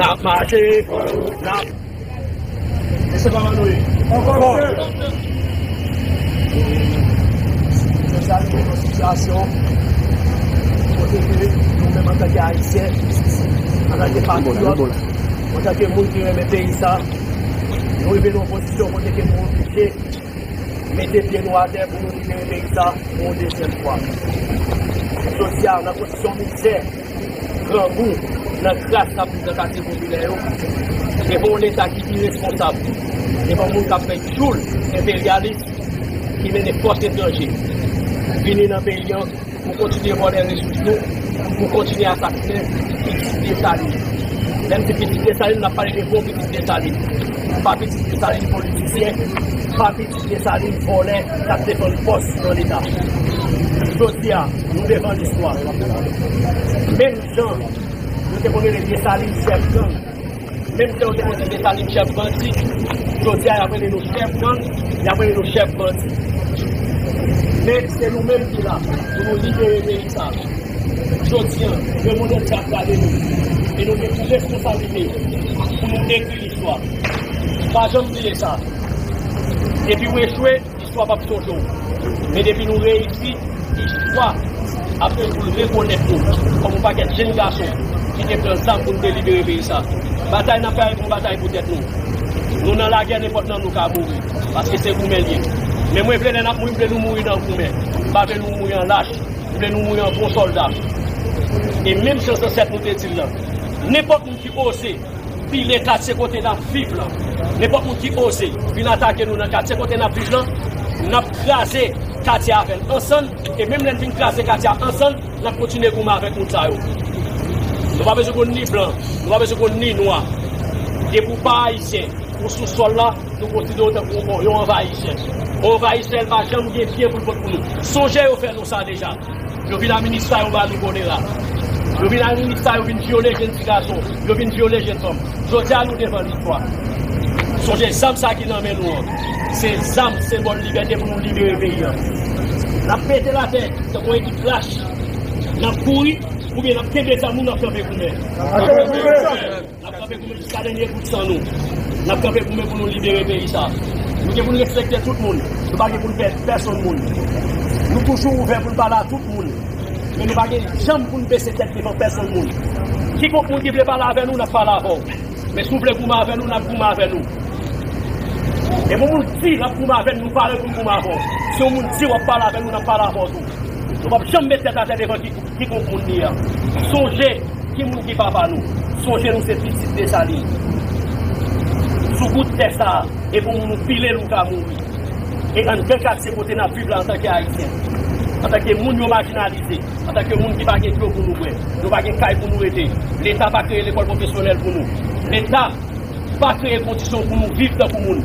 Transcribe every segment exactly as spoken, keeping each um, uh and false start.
N ap mache, n ap. Mesye, kòman nou ye? Anfòm. Jodi a, nou nan yon sitiyasyon kote ke nou menm antanke Ayisyen, antanke patriyòt, antanke moun ki renmen peyi sa, nou rive nan yon pozisyon kote ke nou oblije mete pye nou atè pou nou libere peyi sa pou yon dezyèm fwa. Jodi a, nan kondisyon mizè, grangou, nan kras k ap viv nan katye popilè yo, devan yon Leta ki iresponsab, devan moun k ap fè tchoul enperyalis, ki mennen fòs etranje vini nan peyi an pou kontinye vòlè resous nou, pou kontinye asasinen pitit Desalin. Lè m di pitit Desalin, n ap pale de bon pitit Desalin. Pa pitit Desalin politisyen, pa pitit Desalin vòlè k ap defann pòs nan Leta. Jodi a, nou devan listwa. Menm jan nou te konn rele Desalin chèf gang, menm jan yo te konn di Desalin chèf bandi, jodi a y ap rele nou chèf gang, y ap rele nou chèf bandi. Men se nou menm ki la pou nou libere peyi sa. Jodi a, lemonn antye ap gade nou. E nou gen pou responsablite pou nou ekri listwa. Pa janm bliye sa. Depi w echwe, istwa p ap sonje w. Men depi nou reyisi, istwa ap toujou rekonèt nou kòm yon pakèt jenn gason ki te pran zam pou nou te libere peyi sa. Batay n ap fè a, se yon batay pou tèt nou. Nou nan lagè, nenpòt nan nou ka mouri, paske se goumen l ye. Men mwen vle lè n ap mouri, m vle nou mouri nan goumen. M pa vle nou mouri an lach, m vle nou mouri an bon sòlda. E menm jan zansèt nou te di l lan, nenpòt moun ki oze pile katye kote n ap viv lan. Nenpòt moun ki oze vin atake nou nan katye kote n ap viv lan, n ap kraze katye a avè l ansanm, e menm lè n fin kraze katye a ansanm, n ap kontinye goumen avèk moun sa yo. Nou pa bezwen konn ni blan, nou pa bezwen konn ni nwa. Depi w pa ayisyen, ou sou sòl la, nou konsidere w tankou yon, yon anvayisè. Yon anvayisè, l pa janm gen pye pou l pot pou nou. Sonje yo fè nou sa deja. Yo vin administre sa yo ba nou kolera. Yo vin administre sa yo vin vyole jenn ti gason. Yo vin vyole jenn fanm. Jodi a nou devan listwa. Sonje zam sa ki nan men nou an. Se zam senbòl libète pou nou libere peyi an. N ap pete l atè tankou ekip lach. N ap kouri oubyen n ap kenbe zam nou, n ap kanpe goumen. N ap kanpe goumen jiska dènye gout san nou. N ap kanpe goumen pou nou libere peyi sa. Nou gen pou n respekte tout moun. Nou pa gen pou n pè pèsonn moun. Nou toujou ouvè pou n pale a tout moun. Men nou pa gen janm pou n bese tèt devan pèsonn moun. Kidonk moun ki vle pale avè nou, n ap pale avè w. Men si w vle goumen avè nou, n ap goumen avè nou. E pou moun di l ap goumen avè n, nou pare pou n goumen avè w. Si yon moun di w ap pale avè nou, n ap pale avè w tou. Nou p ap janm met tèt atè devan ki kidonk moun li a. Sonje ki moun ki papa nou. Sonje nou se pitit Desalin. Sou bout tè sa a, e pou moun ou pile l ou ka mouri. E anndan katye kote n ap viv la antanke Ayisyen, antanke moun yo majinalize, antanke moun ki pa gen dlo pou nou bwè, nou pa gen kay pou nou rete, Leta pa kreye lekòl pwofesyonèl pou nou. Leta pa kreye kondisyon pou nou viv tankou moun.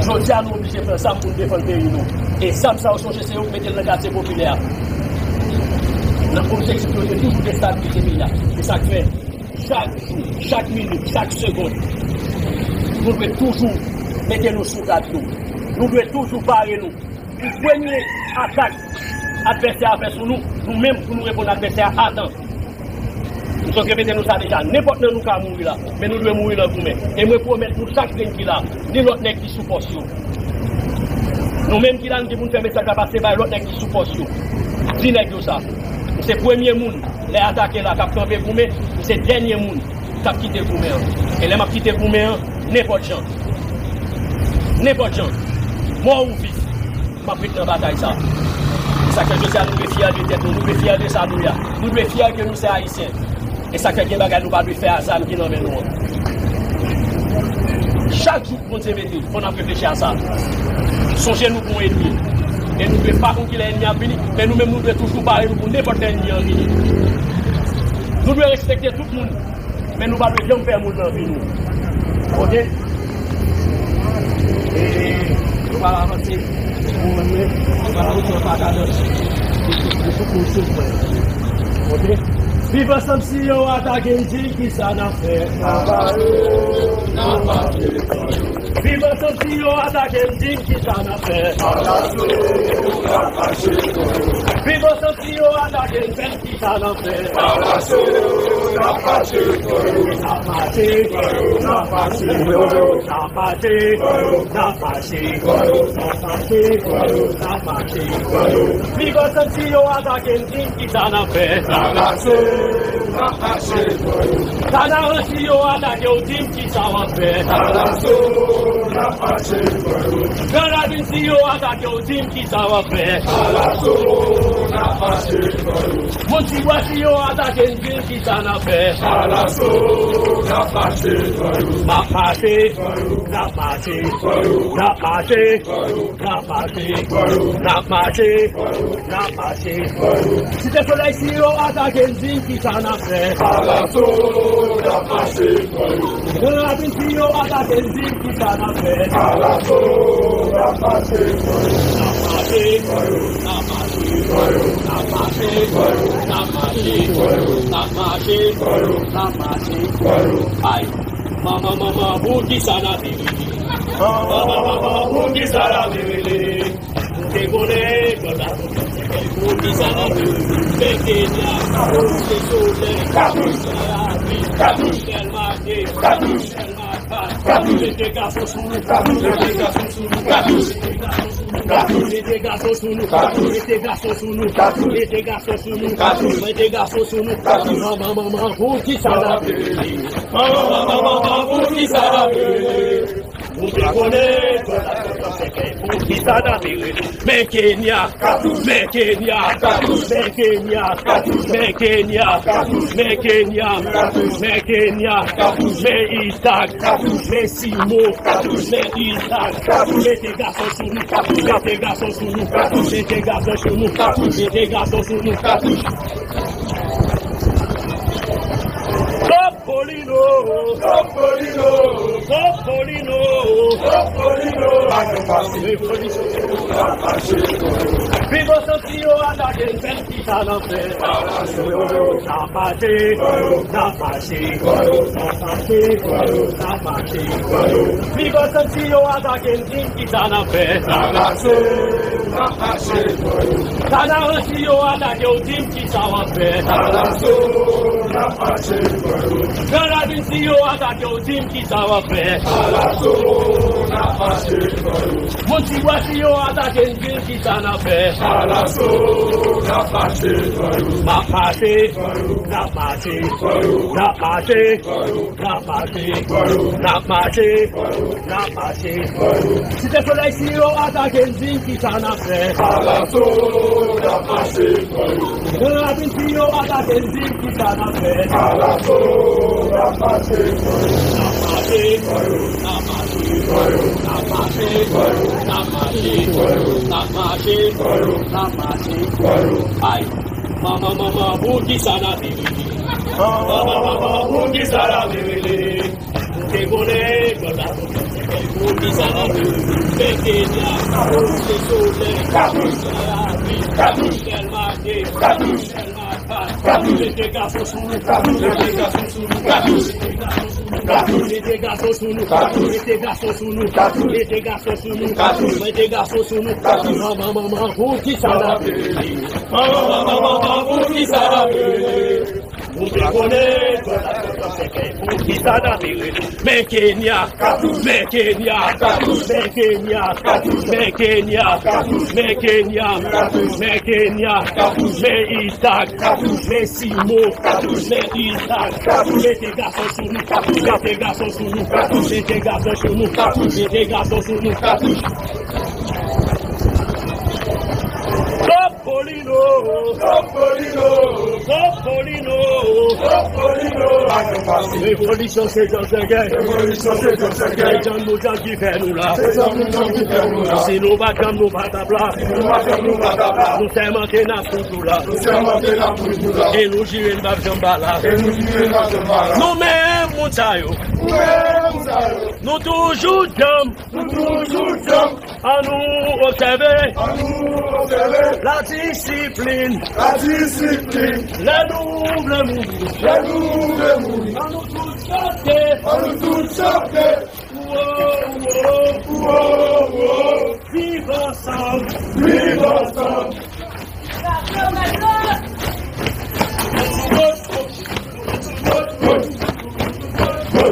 Jodi a, nou oblije pran zam pou n defann peyi nou. E zam sa yo, sonje se yo k mete l nan katye popilè a. Nan objektif yo, se toujou destabilize peyi a. Se sa k fè, chak jou, chak minit, chak segonn, nou dwe toujou mete nou sou gad nou. Nou dwe toujou pare nou. Pou premye atak advèsè a fè sou nou, nou menm pou nou reponn advèsè a atan. Nou sot repete nou sa deja, nenpòt nan nou ka mouri la, men nou dwe mouri nan goumen. E mwen pwomèt nou chak grenn ki la, ni lòt nèg ki sou pòs yo. Nou menm ki la, nou gen pou n fè mesaj la pase bay lòt nèg ki sou pòs yo. Di nèg yo sa. M se premye moun, lè atake la, k ap kanpe goumen, m se dènye moun k ap kite goumen an. E lè m ap kite goumen an, nenpòt jan. Nenpòt jan. Mò ou viv, m ap ret nan batay sa. Se sa k fè jodi a nou dwe fyè de tèt nou, nou dwe fyè de sa nou ye a. Nou dwe fyè ke nou se Ayisyen. E sa k fè gen bagay nou pa dwe fè a zam ki nan men nou an. Chak jou Bondye mete, fò n ap reflechi a sa. Sonje nou gon enmi. E nou dwe pa konn kilè enmi an ap vini, men nou menm nou dwe toujou pare nou pou nenpòt lè enmi an vini. Nou dwe respekte tout moun, men nou pa dwe janm pè moun nan vi nou. Oke? E nou pral avanse. Mwen menm, mwen pral avanse an pa kadanse. Viv ansanm si yo atake n, di m kisa n ap fè. Viv ansanm si yo atake n, di m kisa n ap fè. Viv ansanm si yo atake n, di m kisa n ap fè. N ap mache, n ap mache, n ap mache, n ap mache, n ap mache. Pi gwo sant si yo atake n, di m kisa n ap fè. N ap mache, n ap mache. Kanaran si yo atake w, di m kisa w ap fè. N ap mache, n ap mache. Gran Ravin si yo atake w, di m kisa w ap fè. N ap mache, n ap mache. Moun Tibwa si yo atake n, di m kisa n ap fè. Alaso, n ap mache, n ap mache, n ap mache, n ap mache, n ap mache, n ap mache, n ap mache. Site Solèy si yo atake n, di m kisa n ap fè. Alaso, n ap mache. Gran Ravin si yo atake n, di m kisa n ap fè. Alaso, n ap mache. N ap mache, n ap mache, n ap mache, n ap mache, n ap mache, n ap mache. Ay, manman, manman, poukisa n ap rele? Manman, manman, poukisa n ap rele? Ou te konnen, pou kisa n ap rele? Men Kenya, se solèy, se lavi, se bèl maten, se bèl maten. Mete gason sou nou, mete gason sou nou, mete gason sou nou, mete gason sou nou, mete gason sou nou, mete gason sou nou. Manman, manman, poukisa n ap rele? Manman, manman, manman, poukisa n ap rele? Ou te konnen, poukisa n ap rele? Men Kenya, men Kenya, men Kenya, men Kenya, men Kenya, men Kenya, men Isaac, men Simo, men Isaac. Mete gason sou nou, mete gason sou nou, mete gason sou nou, mete gason sou nou. Top Polino! Top Polino! Top Polino! Top Polino! Revolisyon se pou sa mache. Viv ansanm si yo atake n, fè n kisa n ap fè. N ap mache, n ap mache, n ap mache, n ap mache. Viv ansanm si yo atake n, di m kisa n ap fè. N ap mache, n ap mache. Kanaran si yo atake w, di m kisa w ap fè. Alaso, n ap mache. Gran Ravin si yo atake w, di m kisa w ap fè. Alaso, n ap mache. Moun Tibwa si yo atake n, di m kisa n ap fè. Alaso, n ap mache. M ap mache, n ap mache, n ap mache, n ap mache, n ap mache, n ap mache. Site Solèy si yo atake n, di m kisa n ap fè. Alaso, n ap mache. Gran Ravin si yo atake n, di m kisa n ap fè. Alaso, n ap mache. N ap mache, n ap mache, n ap mache, n ap mache, n ap mache, n ap mache. Ay, manman, manman, poukisa n ap rele? Manman, manman, poukisa n ap rele? Ou te konnen, pou kisa n ap rele? Men Kenya, se solèy, se lavi, se bèl maten, se bèl maten. Mete gason sou nou, mete gason sou nou, mete gason sou nou, mete gason sou nou, mete gason sou nou, mete gason sou nou. Manman, manman, manman, poukisa n ap rele? Manman, manman, manman, poukisa n ap rele? Ou te konnen, poukisa n ap rele? Men Kenya, men Kenya, men Kenya, men Kenya, men Kenya, men Kenya, men Isaac, men Simo, men Isaac. Mete gason sou nou, mete gason sou nou, mete gason sou nou, mete gason sou nou. Top Polino! Top Polino! Top Polino! Top Polino! Revolisyon se Jan Sègèy. Revolisyon se Jan Sègèy. Se Jan nou Jan ki fè nou la. Se Jan nou Jan ki fè nou la. Si nou pa t janm nou pa t ap la. Si nou pa t janm nou pa t ap la. Nou sèmante n ap toujou la. Nou sèmante n ap toujou la. E nou jire n p ap janm pa la. E nou jire n p ap janm pa la. Nou menm moun sa yo. Nou menm moun sa yo. Nou toujou djanm. Nou toujou djanm. Annou obsève. Annou obsève. Ladisiplin. Ladisiplin. Lè nou vle mouri. Lè nou vle mouri. Annou tout chante. Annou tout chante. Wo, wo, wo, wo. Viv ansanm. Viv ansanm. Bravo, Mèt Claude. Annou tout. Annou tout.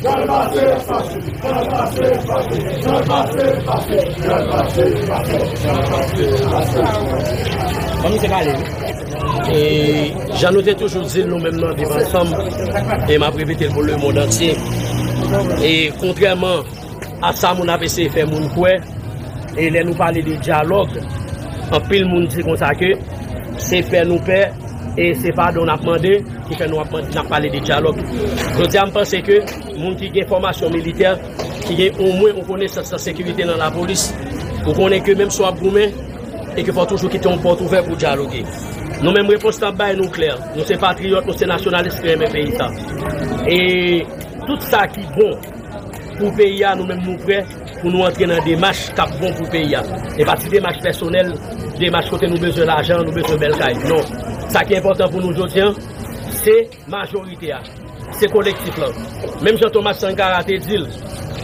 Kòm se pale, e jan nou te toujou di l, nou menm nan Viv Ansanm, e m ap repete l pou lemonn antye. E kontrèman a sa moun ap eseye fè moun kwè, e lè nou pale de dyalòg, anpil moun di konsa ke se pè nou pè, e se padon n ap mande ki fè nou ap mande, n ap pale de dyalòg. Jodi a, m panse ke moun ki gen fòmasyon militè, ki gen omwen yon konesans nan sekirite nan lapolis, ou konnen ke menm si w ap goumen, e ke fò toujou kite yon pòt ouvè pou dyaloge. Nou menm, repons n ap bay nou klè. Nou se patriyòt, nou se nasyonalis ki renmen peyi sa. E tout sa ki bon pou peyi a, nou menm nou prè pou nou antre nan demach k ap bon pou peyi a. E pa ti demach pèsonèl, demach kote nou bezwen lajan, nou bezwen bèl kay. Non. Sa ki enpòtan pou nou jodi a, se majorite a. Se kolektif lan. Menm jan Thomas Sankara te di l,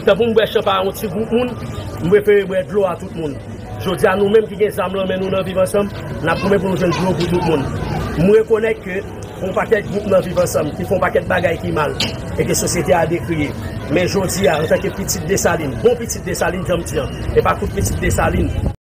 tanpri m bwè chanpay a yon ti gwoup moun, m prefere bwè dlo a tout moun. Jodi a, nou menm ki gen zam nan men nou nan Viv Ansanm, n ap goumen pou nou jwenn dlo pou tout moun. M rekonèt ke gen yon pakèt gwoup nan Viv Ansanm ki fè yon pakèt bagay ki mal e ke sosyete a dekriye. Men jodi a, antanke pitit Desalin, bon pitit Desalin, jan m di an, e pa tout pitit Desalin,